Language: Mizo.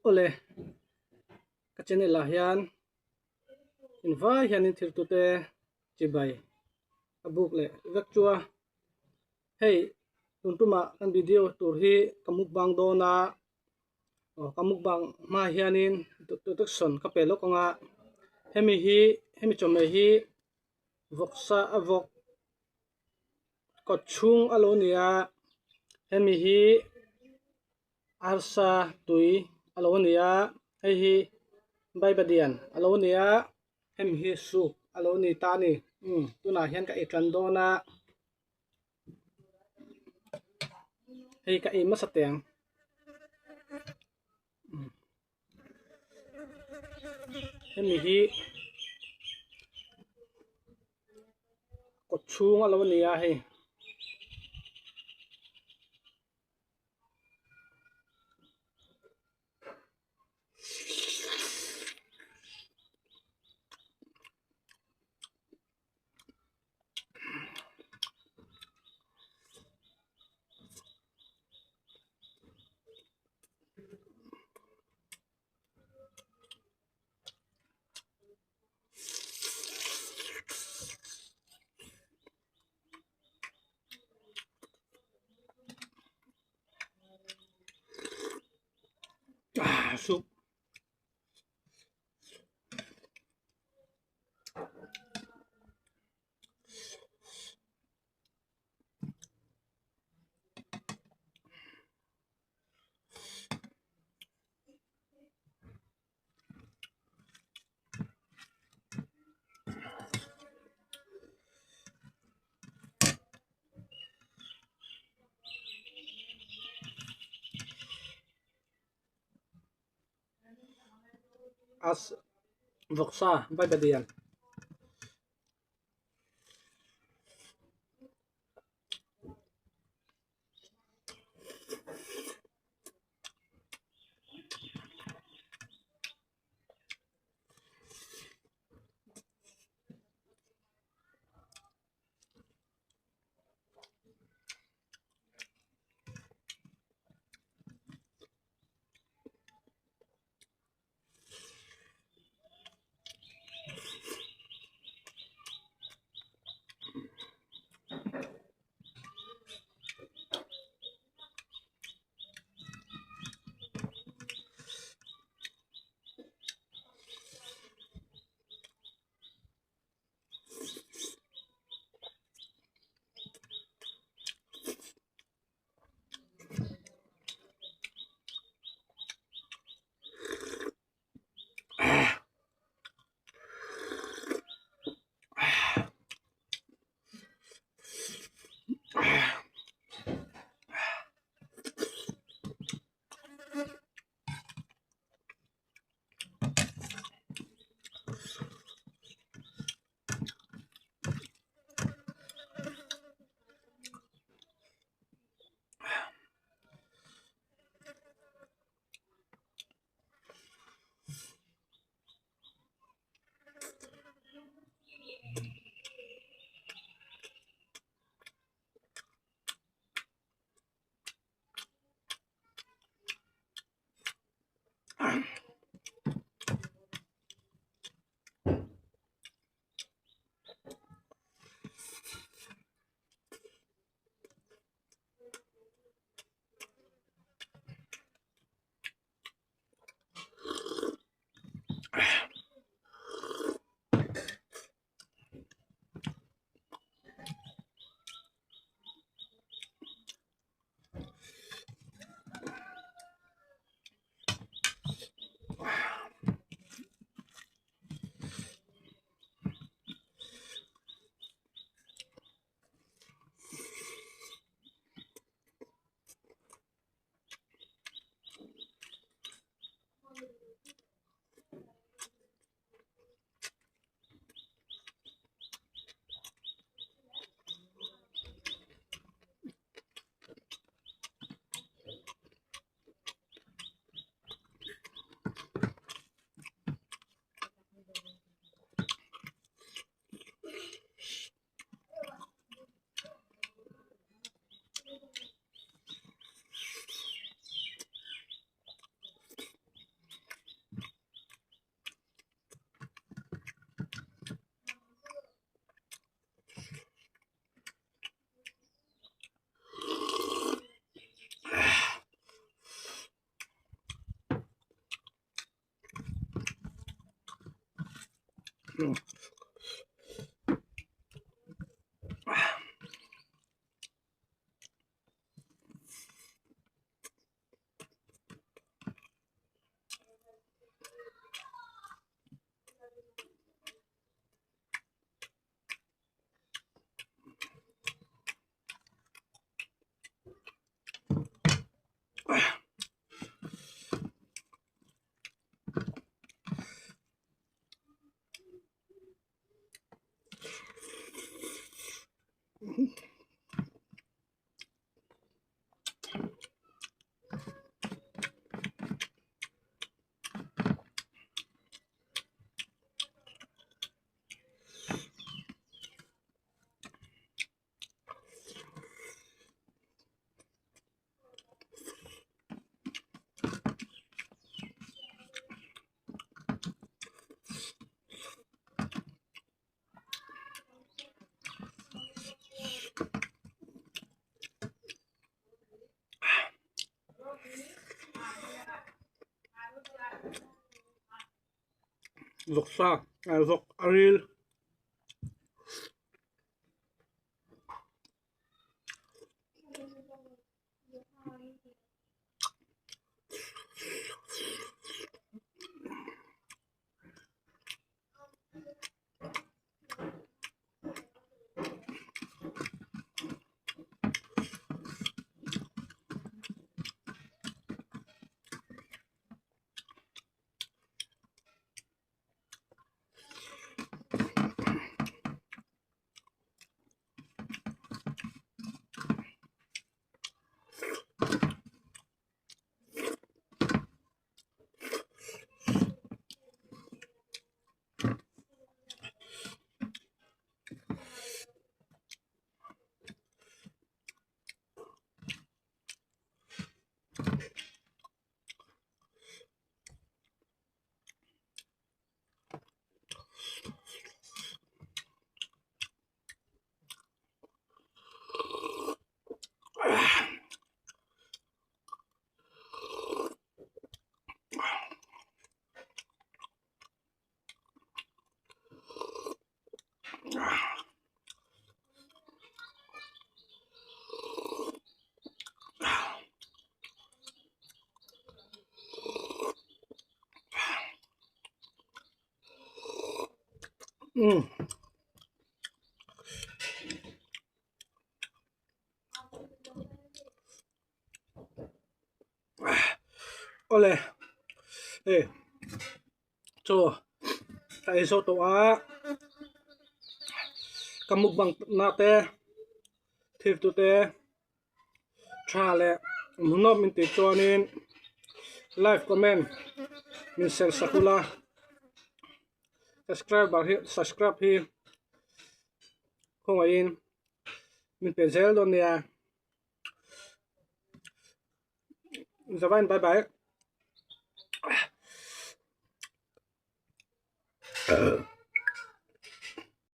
Awle ka channel ah hian invai hianin thil tute chibai a buk leh vek chu a hei tun tumah kan video tur hi ka mukbang dawn a aw ka mukbang hma hianin introduction ka pe lawk ang a hemi hi hemi chawhmeh hi vawksa a vawk kawt chhung a lo ni a hemi hi arsa tui a lo ni a hei hi baibadian a lo ni a hemi hi soup a lo ni ta a ni umm tunah hian ka ei tan dawn a hei ka ei hmasa teh ang hemi hi kawt chhung a lo ni a hei. Ah, soup. As vawksa baibadian. Vawksa vawk a ril. Umm. Awle hei chaw ka ei zawh tawh a ka mukbang na te thil tu te tha leh hmuhnawm min tih chuanin like comment min sel sak ula subscriber hi subscribe hi khawngaihin min pe zel dawn nia. Zavain bye bye.